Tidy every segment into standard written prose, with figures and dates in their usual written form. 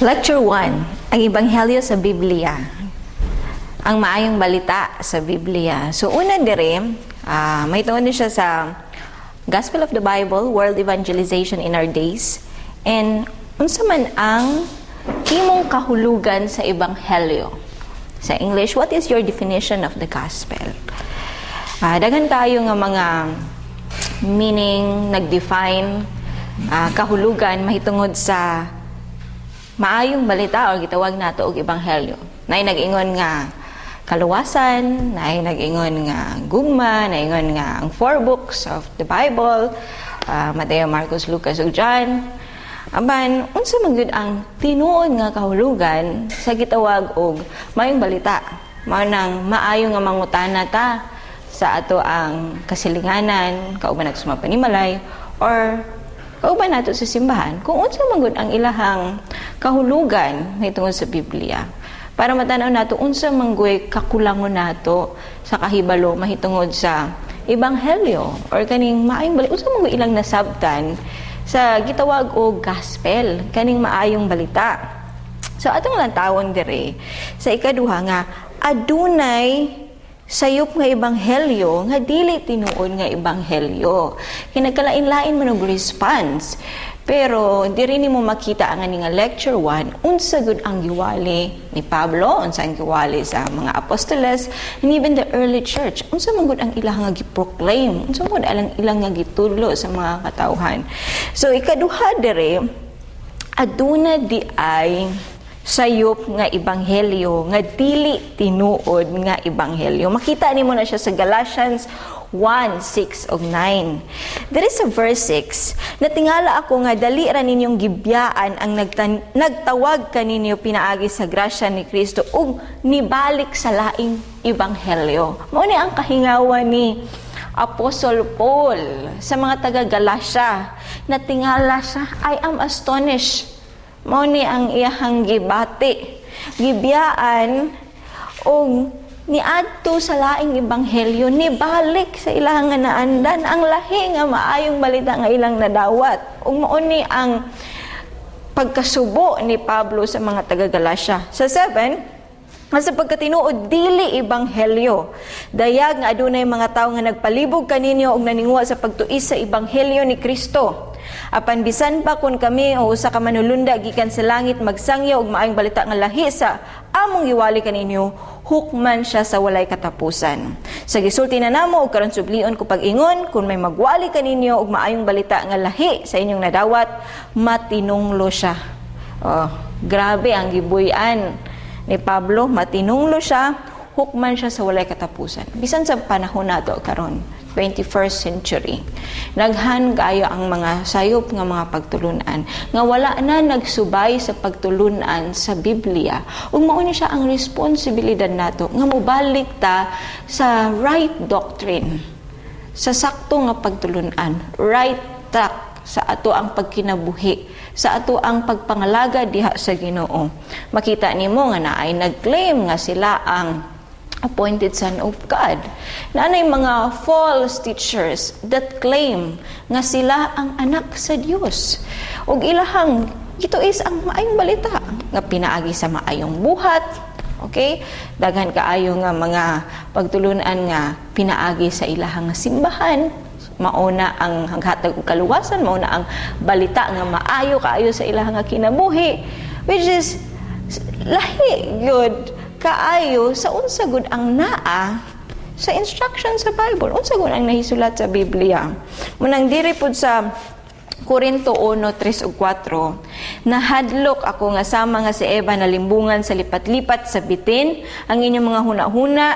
Lecture 1, ang Ebanghelyo sa Biblia. Ang maayong balita sa Biblia. So una dire, may tuon ni siya sa Gospel of the Bible, World Evangelization in Our Days. And unsa man ang imong kahulugan sa Ebanghelyo? Sa English, what is your definition of the gospel? Daghan kayo nga mga meaning, nag-define, kahulugan mahitungod sa maayong balita o gitawag nato og ebanghelyo. Naay nag-ingon nga kaluwasan, naay nag-ingon nga gugma, naay nga ang four books of the Bible, Mateo, Marcos, Lucas ug John. Apan unsa man gyud ang tinuod nga kahulugan sa gitawag og maayong balita? Mao nang maayo nga mangutana ta sa ato ang kasilinganan, kauban nato sa mga panimalay, or kauban nato sa simbahan, kung unsa man gud ang ilahang kahulugan mahitungod sa Biblia. Para matanaw nato unsa man guy kakulangon nato sa kahibalo mahitungod sa ebanghelyo or kaning maayong balita, unsa man gud ilang nasabtan sa gitawag og gospel, kaning maayong balita. So atong lantawon dire sa ikaduha nga adunay sayop nga ebanghelyo nga dili tinuod nga ebanghelyo. Kay nagkalain-lain man og response. Pero diri nimo makita ang ani nga lecture 1, unsa gud ang giwali ni Pablo, unsa ang giwali sa mga apostoles and even the early church. Unsa man gud ang ilang nga gi-proclaim, unsa man gud ang ilang nga gitudlo sa mga katawhan. So ikaduha dire, aduna di ay sayop nga ebanghelyo nga dili tinuod nga ebanghelyo. Makita nimo na siya sa Galatians 1, 6 ug 9. There is a verse 6, "Natingala ako nga dali ra ninyong gibiyaan ang nagtawag kaninyo pinaagi sa grasya ni Kristo ug nibalik sa laing ebanghelyo." Mao ni ang kahingawa ni Apostle Paul sa mga taga Galatia. Natingala siya, "I am astonished." Mao ni ang iyahang gibati. Gibiyaan og niadto sa laing ebanghelyo, nibalik sa ilang nga naandan ang lahi nga maayong balita nga ilang nadawat. Ug mao ni ang pagkasubo ni Pablo sa mga taga Galatia. Sa 7, nga sa pagkatinuod dili ebanghelyo. "Dayag nga adunay mga tawo nga nagpalibog kaninyo og naninguha sa pagtuis sa ebanghelyo ni Kristo. Apan bisan pa kon kami o usa ka manulunda gikan sa langit magsangyaw og maayong balita nga lahi sa among giwali kaninyo, hukman siya sa walay katapusan. Sa gisulti na namo og karon sublion ko pag-ingon, kung may magwali kaninyo og maayong balita nga lahi sa inyong nadawat, matinunglo siya." Oh, grabe ang gibuy-an ni Pablo, matinunglo siya, hukman siya sa walay katapusan. Bisan sa panahon nato karon, 21st century, daghan kayo ang mga sayop nga mga pagtulunan nga wala na nagsubay sa pagtulunan sa Biblia. Ug mao ni siya ang responsibilidad nato nga mobalik ta sa right doctrine, sa sakto nga pagtulunan, right track sa ato ang pagkinabuhi, sa ato ang pagpangalaga diha sa Ginoo. Makita nimo nga naay nag-claim nga sila ang appointed son of God. Naanay mga false teachers that claim nga sila ang anak sa Dios. Ug ilahang ito is ang maayong balita nga pinaagi sa maayong buhat. Okay? Daghan kaayo nga mga pagtulunan nga pinaagi sa ilahang simbahan, mauna ang hanghatag og kaluwasan, mauna ang balita nga maayo kaayo sa ilahang nga kinabuhi, which is lahi gyud kaayo sa unsa gud ang naa sa instruction sa Bible, unsa gud ang nahisulat sa Biblia. Munang diri pud sa Korinto 1, 3 ug 4, "Nahadlok ako nga sama nga si Eva nalimbungan sa lipat-lipat sa bitin, ang inyong mga hunahuna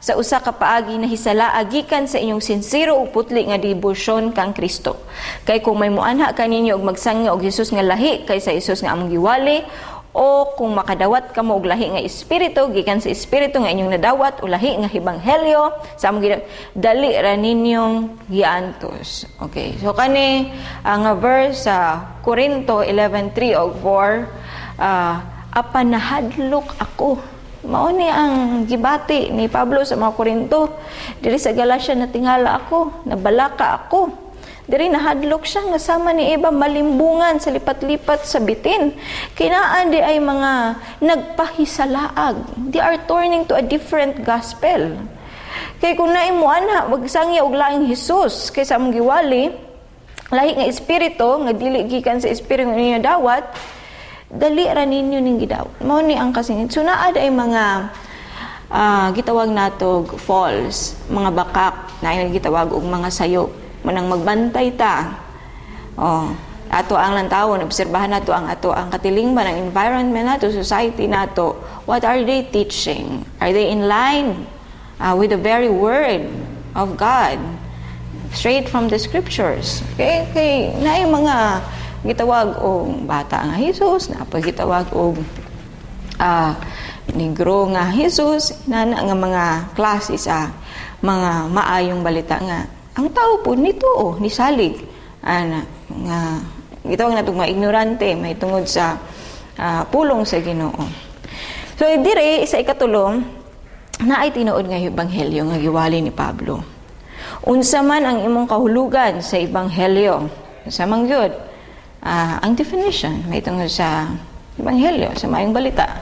sa usa ka paagi nahisala gikan sa inyong sinsero ug putli nga debosyon kang Kristo. Kay kung may muanha kaninyo og magsangya og Hesus nga lahi kaysa Hesus nga among giwali, o kung makadawat kamo og lahi nga espiritu gikan sa espiritu nga inyong nadawat o lahi nga ebanghelyo sa among dali ra ninyong giantos." Okay. So kani ang verse sa Korinto 11:3 og 4, apan nahadlok ako. Mao ni ang gibati ni Pablo sa mga Korinto. Diri sa Galatia, natingala ako, nabalaka ako. Diri nahadlok siya nga sama ni Eva malimbungan sa lipat-lipat sa bitin. Kay naa diay mga nagpahisalaag. They are turning to a different gospel. Kay kung naay muanha, magsangya og laing Jesus kaysa among giwali, lahi nga espiritu nga dili gikan sa espiritu nga ninyo dawat, dali ra ninyo ning gidawat. Mao ni ang kasingit. So naa ay mga gitawag natog false, mga bakak, na gitawag og mga sayop. Manang magbantay ta. Oh, ato ang lantawon, obserbahan nato ang ato ang katilingban, ang environment nato, society nato. What are they teaching? Are they in line with the very word of God? Straight from the scriptures. Okay? Kay naay mga gitawag og bata nga Jesus, naa gitawag og negro nga Jesus, nana nga mga klase sa mga maayong balita nga ang tao po nito, oh, nisalig ana nga gitawag nato mga ignorante may tungod sa pulong sa Ginoo. So dire sa ikatulo, naay tinuod nga ebanghelyo nga giwali ni Pablo. Unsa man ang imong kahulugan sa ebanghelyo? Sa man gyud ang definition may tungod sa ebanghelyo, sa maayong balita?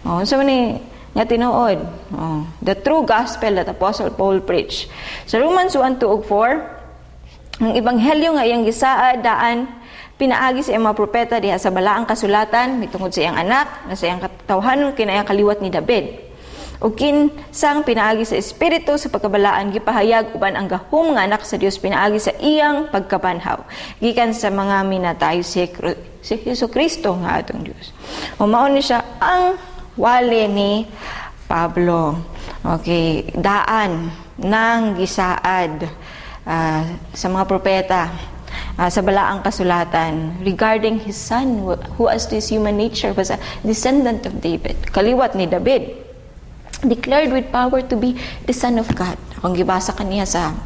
Oh, unsa man ni nga tinuod? Oh, the true gospel that Apostle Paul preached. Sa Romans 1, 2 ug 4, ang ebanghelyo nga iyang gisaad daan pinaagi sa iyang mga propeta diha sa balaang kasulatan mitungod sa iyang anak na sa iyang katawhan kinayang kaliwat ni David. Ug kinsang pinaagi sa Espiritu sa pagkabalaan gipahayag uban ang gahom nga anak sa Dios pinaagi sa iyang pagkabanhaw gikan sa mga minatay, si Jesu Kristo nga atong Dios. O mao ni siya ang wali ni Pablo. Okay, daan nang gisaad sa mga propeta sa balaang kasulatan regarding his son who as this human nature was a descendant of David, kaliwat ni David, declared with power to be the Son of God. Akong gibasa kaniya sa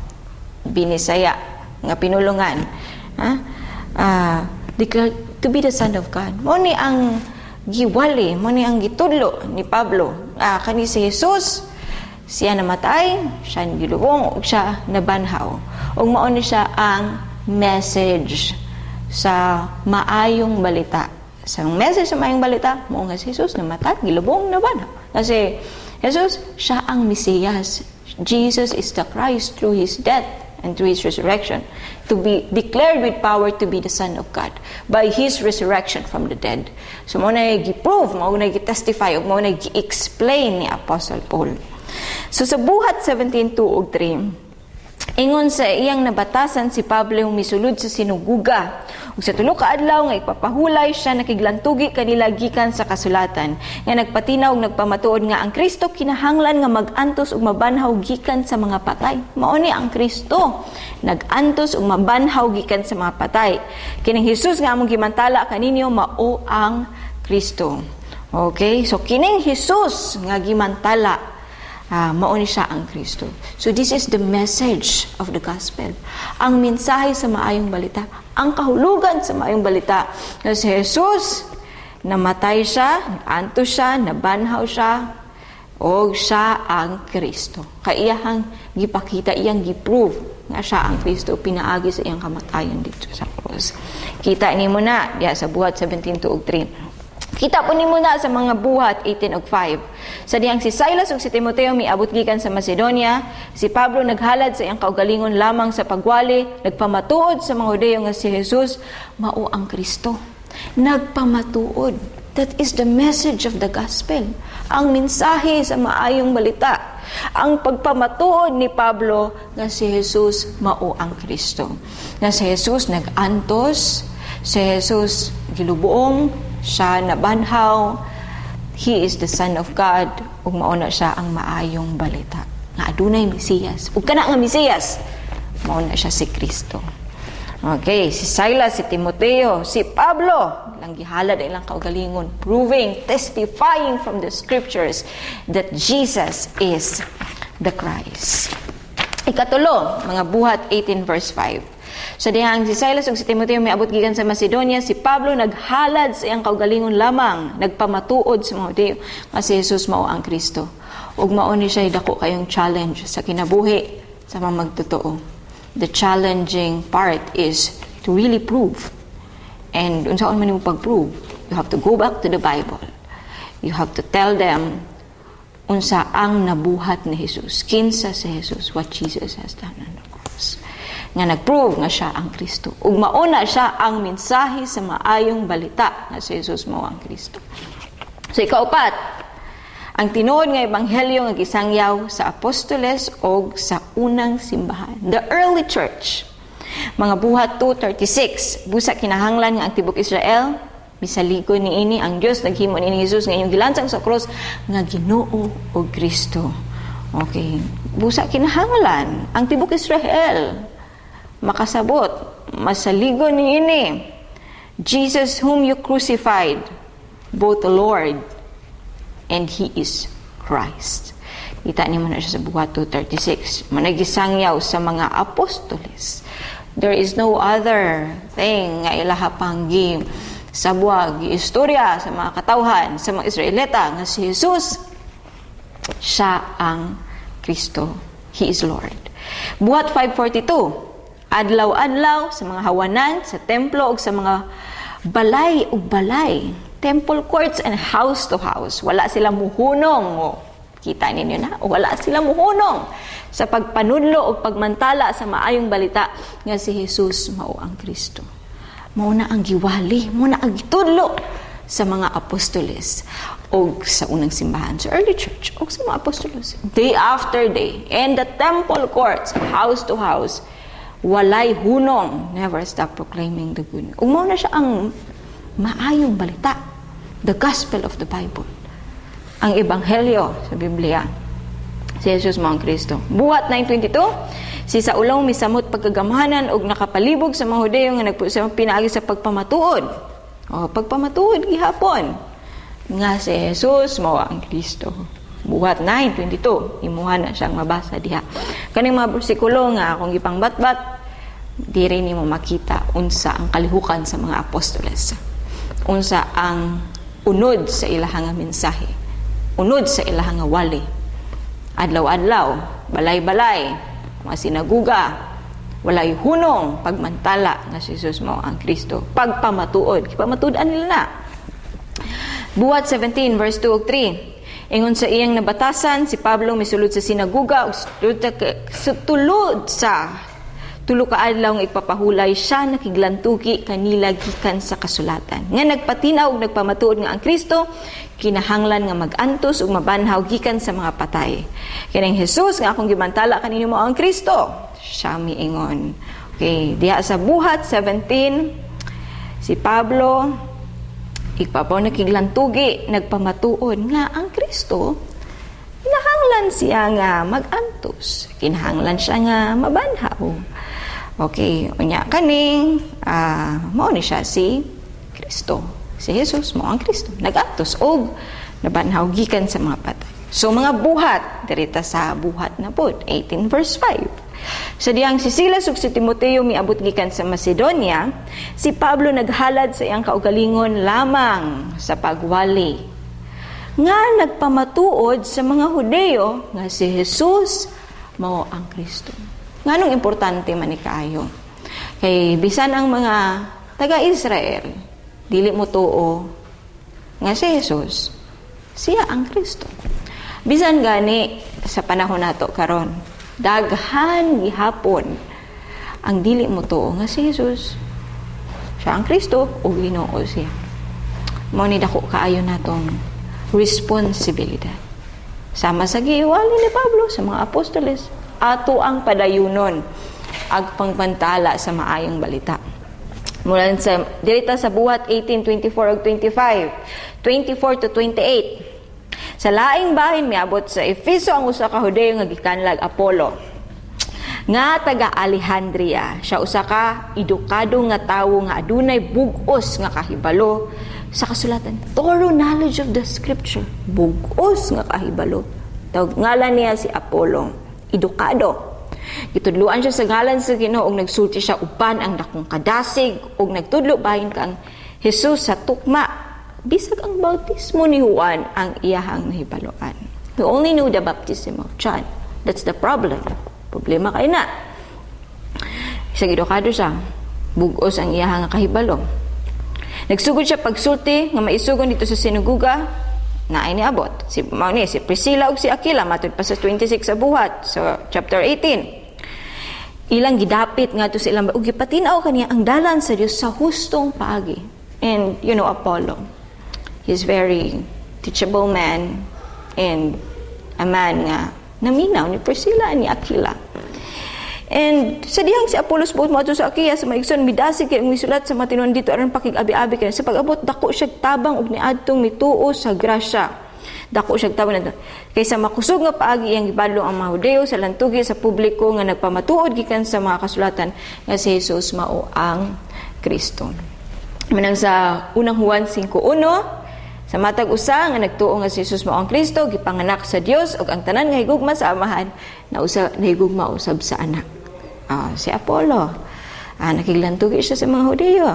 Binisaya nga pinulungan. Ha? Declared to be the Son of God. Mao ni ang giwali, mao ni ang gitudlo ni Pablo. Kani si Jesus, siya namatay, siya gilubong, ug siya nabanhaw. Ug mao ni siya ang message sa maayong balita. Sa message sa maayong balita, mao nga si Jesus namatay, gilubong, nabanhaw. Kasi Jesus, siya ang Mesiyas. Jesus is the Christ through His death and through His resurrection, to be declared with power to be the Son of God by His resurrection from the dead. So, mao na gi-prove, mao na gi-testify, ug mao na gi-explain ni Apostle Paul. So, sa Buhat 17:2 ug 3, ingon sa iyang nabatasan, si Pablo misulod sa sinaguga. Ug sa tulo ka adlaw nga ipapahulay siya nakiglantugi kanila gikan sa kasulatan nga nagpatinaw ug nagpamatuod nga ang Kristo kinahanglan nga mag-antos ug mabanhaw gikan sa mga patay. Mao ni ang Kristo, nag-antos ug mabanhaw gikan sa mga patay. Kining Hesus nga among gimantala kaninyo mao ang Kristo. Okay, so kining Hesus nga gimantala, mao ni siya ang Kristo. So this is the message of the gospel. Ang mensahe sa maayong balita, ang kahulugan sa maayong balita na si Jesus, namatay siya, antos siya, nabanhaw siya, o siya ang Kristo. Kay iyahang gipakita, iyang giprove nga siya ang Kristo pinaagi sa iyang kamatayon dito sa cross. Kita nimo na diha sa Buhat 17:2 ug 3. Kita po nimo na sa mga Buhat 18 ug 5. Sa dihang si Silas ug si Timoteo miabot gikan sa Macedonia, si Pablo naghalad sa iyang kaugalingon lamang sa pagwali, nagpamatuod sa mga Hudyo nga si Jesus mao ang Kristo. Nagpamatuod. That is the message of the gospel. Ang mensahe sa maayong balita. Ang pagpamatuod ni Pablo nga si Jesus mao ang Kristo. Nga si Jesus nag-antos, si Jesus giluboong, siya nabanhaw, He is the Son of God, ug mao na siya ang maayong balita. Nga adunay Mesiyas. Ug kana nga Mesiyas, mao na siya si Kristo. Okay, si Silas, si Timoteo, si Pablo, lang gihalad ang ilang kaugalingon, proving, testifying from the scriptures that Jesus is the Christ. Ikatulo, mga Buhat 18 verse 5. Sa dihang si Silas ug si Timoteo miabot gikan sa Macedonia, si Pablo naghalad sa iyang kaugalingon lamang, nagpamatuod sa mga Hudyo nga si Jesus mao ang Kristo. Ug mao ni siya dako kayong challenge sa kinabuhi sa mga magtotoo. The challenging part is to really prove. And unsaon man nimo pag-prove? You have to go back to the Bible. You have to tell them unsa ang nabuhat ni Jesus. Kinsa si Jesus, what Jesus has done on the cross. Nga nag-prove nga siya ang Kristo. Ug mauna siya ang mensahe sa maayong balita nga si Jesus mao ang Kristo. So ikaupat, ang tinuod nga ebanghelyo nga gisangyaw sa apostoles og sa unang simbahan, the early church. Mga Buhat 2:36, busa kinahanglan nga ang tibok Israel misaligon niini, ang Dios naghimo niini Jesus nga inyong gilansang sa cross nga Ginoo ug Kristo. Okay, busa kinahanglan ang tibok Israel makasabot, masaligon niini. Jesus whom you crucified, both the Lord and He is Christ. Kita nimo na siya sa Buhat 2:36. Managisangyaw sa mga apostoles. There is no other thing nga ilaha pang gi sabwag, istorya sa mga katawhan, sa mga Israelita, nga si Jesus, siya ang Kristo. He is Lord. Buhat 5:42. Adlaw-adlaw sa mga hawanan, sa templo ug sa mga balay ug balay, temple courts and house to house. Wala sila muhunong. O, kita ninyo na, wala sila muhunong sa pagpanudlo o pagmantala sa maayong balita nga si Jesus mao ang Kristo. Mao na ang giwali, mao na ang gitudlo sa mga apostoles o sa unang simbahan, sa early church o sa mga apostoles. Day after day, in the temple courts, house to house, walay hunong, never stop proclaiming the good news. Ug mao na siya ang maayong balita, the gospel of the Bible. Ang ebanghelyo sa Biblia. Si Jesus mao ang Kristo. Buhat 9:22, si Saulo misamot pagkagamhanan og nakapalibog sa mga Hudeo nga nagpuyo pinaagi sa pagpamatuod. O, pagpamatuod gihapon nga si Jesus mao ang Kristo. Buhat 9:22, imuha na siyang mabasa diha. Kaning mga bersikulo nga akong gipangbatbat, diri nimo makita unsa ang kalihukan sa mga apostoles. Unsa ang unod sa ilahang mensahe. Unod sa ilahang wali. Adlaw-adlaw, balay-balay, mga sinaguga, walay hunong pagmantala nga si Jesus mao ang Kristo. Pagpamatuod, gipamatuod-an nila na. Buhat 17 verse 2 ug 3. Ingon sa iyang nabatasan, si Pablo misulod sa sinaguga ug tulod sa 3 ka adlaw nga igpapahulay siya nakiglantugi kanila gikan sa kasulatan. Nga nagpatinaw ug nagpamatuod nga ang Kristo kinahanglan nga mag-antos ug mabanhaw gikan sa mga patay. Kining Jesus nga akong gibantala kaninyo mao ang Kristo. Siya miingon. Okay, diha sa Buhat 17, si Pablo igpapaw nakiglantugi, nagpamatuod nga ang Kristo kinahanglan siya nga mag-antos, kinahanglan siya nga mabanhaw. Okay, unya kaning mao ni siya si Kristo. Si Jesus mao ang Kristo. Nag-antos og nabanhaw gikan sa mga patay. So mga Buhat, dirita sa Buhat na pod, 18 verse 5. Sa diyang si Silas ug si Timoteo miabot gikan sa Macedonia, si Pablo naghalad sa iyang kaugalingon lamang sa pagwali nga nagpamatuod sa mga Hudeo nga si Jesus mao ang Kristo. Nganong importante man ni kaayo? Kay bisan ang mga taga-Israel dili mo tuo nga si Jesus siya ang Kristo. Bisan gani sa panahon nato karon, daghan gihapon ang dili mo tuo nga si Jesus siya ang Kristo o Ginoo siya. Mao ni dako kaayo natong responsibilidad. Sama sa giwali ni Pablo sa mga apostoles, ato ang padayunon ag pangpantala sa maayong balita. Mula sa dirita sa Buhat 18:24 ug 25, 24 to 28. Sa laing bahin, miabot sa Efeso ang usa ka Hudeo nga gikanlag Apollo nga taga Alejandria. Siya usa ka edukado nga tawo nga adunay bug-os nga kahibalo sa kasulatan. Thorough knowledge of the scripture. Bug-os nga kahibalo. Tawag ngalan niya si Apollo. Edukado. Gitudluan siya sa ngalan sa Ginoo ug nagsulti siya uban ang dakong kadasig ug nagtudlo bahin kang Jesus sa tukma. Bisag ang bautismo ni Juan ang iyahang nahibaluan. He only knew the baptism of John. That's the problem. Problema kay na. Isang edukado siya. Bugos ang iyahang nga kahibalo. Nagsugod siya pagsulti nga maisugon dito sa sinaguga na ay niabot. Si mao ni si Priscilla ug si Aquila matud pa sa 26 sa Buhat, so chapter 18. Ilang gidapit ngadto sa ilang ug gipatin-aw kaniya ang dalan sa Dios sa hustong paagi. And you know Apollo. He's very teachable man and a man nga naminaw ni Priscilla ni Aquila. And sa dihang si Apollos buot moadto sa Achaia sa mga igsoon midasig kay misulat sa mga tinuohan didto aron pakig-abi-abi kay sa pag-abot, dako siya tabang og niadtong mituo sa grasya. Dako siya tabang nadto. Kay sa makusog nga paagi iyang gibadlong ang mga Hudeo sa lantugi sa publiko nga nagpamatuod gikan sa mga kasulatan nga si Jesus mao ang Kristo. Manang sa Unang Juan 5:1, sa matag usa nga nagtuo nga si Jesus mao ang Kristo, gipanganak sa Dios, ug ang tanan nga higugma sa Amahan na usa nahigugma usab sa Anak. Si Apollo, nakiglantugi siya sa mga Hudeo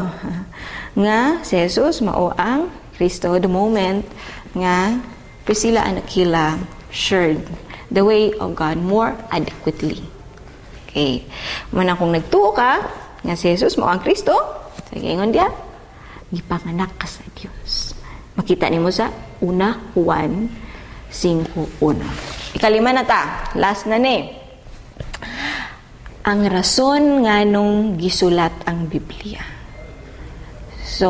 nga si Jesus mao ang Kristo the moment nga Priscilla and Aquila shared the way of God more adequately. Okay. Manang kung nagtuo ka nga si Jesus mao ang Kristo, sa ingon diya, gipanganak ka sa Dios. Makita nimo sa Una Juan 5:1. Ikalima na ta, last na ni. Ang rason nganong gisulat ang Biblia. So,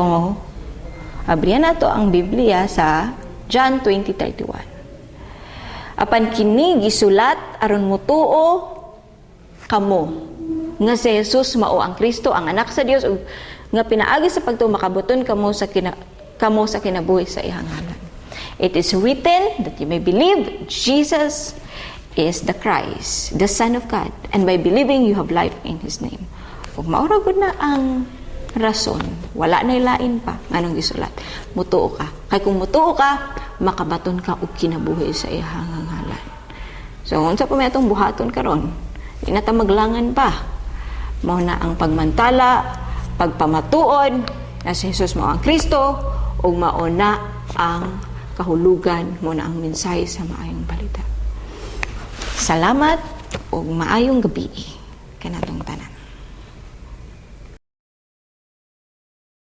abrihan nato ang Biblia sa John 20:31. Apan kini gisulat aron mutuo kamo nga si Jesus mao ang Kristo, ang Anak sa Dios, ug nga pinaagi sa pagtuo makabuton kamo sa kinabuhi sa iyang ngalan. It is written that you may believe Jesus is the Christ, the Son of God, and by believing you have life in His name. Ug mao ra gud na ang rason, wala na lain pa nganong gisulat. Mutuo ka. Kay kung mutuo ka, makabaton ka og kinabuhi sa iyang ngalan. So, unsa pa may atong buhaton karon? Di na ta maglangan pa. Mao na ang pagmantala, pagpamatuod na si Jesus mao ang Kristo ug mao na ang kahulugan, mao na ang mensahe sa Maayong Balita. Salamat ug maayong gabi kanatong tanan.